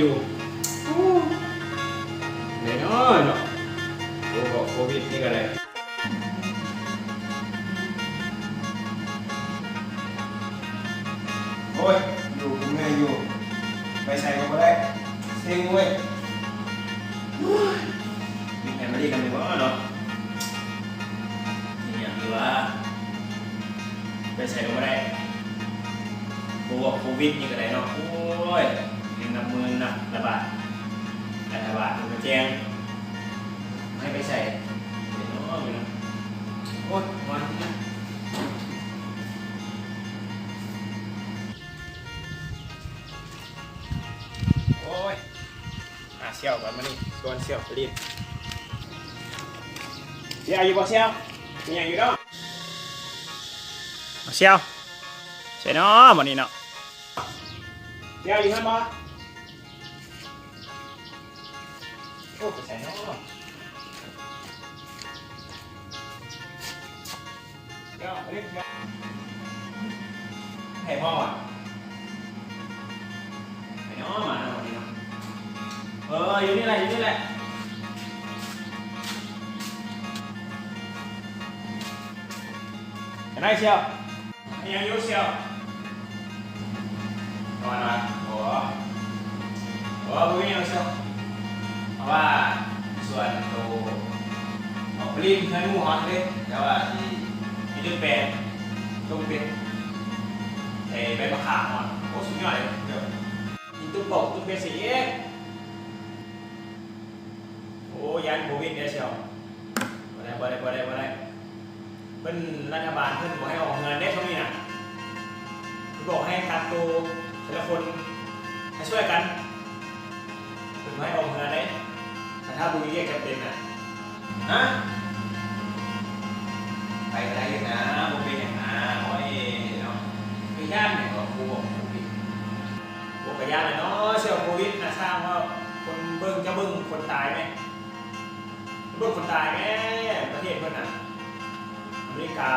ຢູ່ ໂອ້ ແນ່ນອນເນາະ ໂອ້ ໂຄວິດນີ້ກໍໄດ້ ໂອ້ຍ ຢູ່ກໍເມື່ອຍຢູ່ ໄປໃສກໍບໍ່ໄດ້ ເຊັງເວີຍ ໂອ້ຍ ມີໃຜມາຫຼິ້ນນຳແດ່ບໍ່ເນາະ ເຮັດຫຍັງດີວະ ໄປໃສກໍບໍ່ໄດ້ ບໍ່ວ່າໂຄວິດນີ້ກໍໄດ້ເນາະ ໂອ້ຍ ເງິນນັບໝື່ນນະ ລະບາດ ລັດຖະບານເພິ່ນກໍແຈ້ງ ໃຫ້ໄປໃສ ໂອ້ຍ ໂອ້ຍ ໂອ້ຍ ຫາສ່ຽວກ່ອນ ມື້ນີ້ຊວນສ່ຽວໄປຫຼິ້ນ ສ່ຽວຢູ່ບໍ່ສ່ຽວ ມີຫຍັງຢູ່ເນາະ ສ່ຽວ ໃສເນາະ ມື້ນີ້ເນາະ ສ່ຽວຢູ່ເຮືອນບໍ່? ໂອ້ ໄປໃສເນາະ ໃຜມາຫວາ ໃຜເນາະ ມາເນາະ ເອີ ຢູ່ນີ້ແຫຼະ ຢູ່ນີ້ແຫຼະ ໄປໄດ້ສ່ຽວ. ຍັງຢູ່ສ່ຽວ ນອນນະ ບໍ່ ບໍ່ ບໍ່ມີຫຍັງສ່ຽວ ເພາະວ່າສ່ວນໂຕອອກໄປຫຼິ້ນເຮືອນໝູ່ເຮົາເດ້ ແຕ່ວ່າທີ່ ທີ່ເດີນແປງ ຕົງເປັນ ໃສ່ໃບມະຂາມເນາະ ໂອ້ ສຸດຍອດເລີຍ ກິນຕຸ້ມເປົາຕຸ້ມເປັດຊິອີກ ໂອ້ ຢ້ານໂຄວິດເດ້ສ່ຽວ ບໍ່ໄດ້ ບໍ່ໄດ້ ບໍ່ໄດ້ ບໍ່ໄດ້. ເພິ່ນ ລັດຖະບານເພິ່ນບໍ່ໃຫ້ອອກເຮືອນເດ້ຊ່ວງນີ້ນະ ເພິ່ນບອກໃຫ້ກັກໂຕແຕ່ລະຄົນ ໃຫ້ຊ່ວຍກັນ ເພິ່ນບໍ່ໃຫ້ອອກເຮືອນເດ້ ຄັນຖ້າບໍ່ມີວຽກຈຳເປັນນະ ຮະ ໄປກໍໄດ້ຢູ່ນະ ບໍ່ເປັນຫຍັງນະ ໂອ້ຍເນາະ ໄປຢ້ານຫຍັງເນາະ ໂຄວິດ ໂອ້ ກໍຢ້ານແຫຼະເນາະ ເຊື້ອໂຄວິດນະ ຊ່າງເວົ້າ ຄົນເບິ່ງ ເຈົ້າເບິ່ງຄົນຕາຍແມ ເບິ່ງຄົນຕາຍແມ້ ປະເທດເພິ່ນນະ ອາເມລິກາ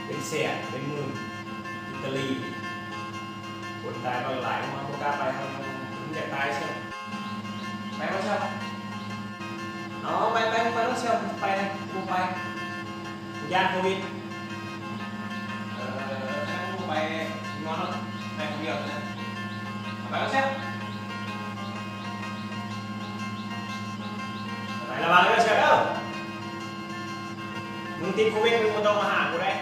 ເປັນແສນເປັນໝື່ນ ອີຕາລີ ຄົນຕາຍບັກຫຼາຍ ເຮົາບໍ່ກ້າໄປ ເຮົາຍັງຢາກຕາຍເຊື່ອ ໄປບໍ່ເຊື່ອ ເອົາ ໄປ ໄປ ໄປໂລດເຊື່ອ ໄປ ບໍ່ໄປ ຢ້ານໂຄວິດ ເອີ ບໍ່ໄປ ນອນໂລດ ໄປຄົນດຽວເລີຍ ໄປບໍ່ເຊື່ອ ໄປລະວັງເດີເຊື່ອເດີ ມຶງຕິດໂຄວິດ ມຶງບໍ່ຕ້ອງມາຫາກູເດ້.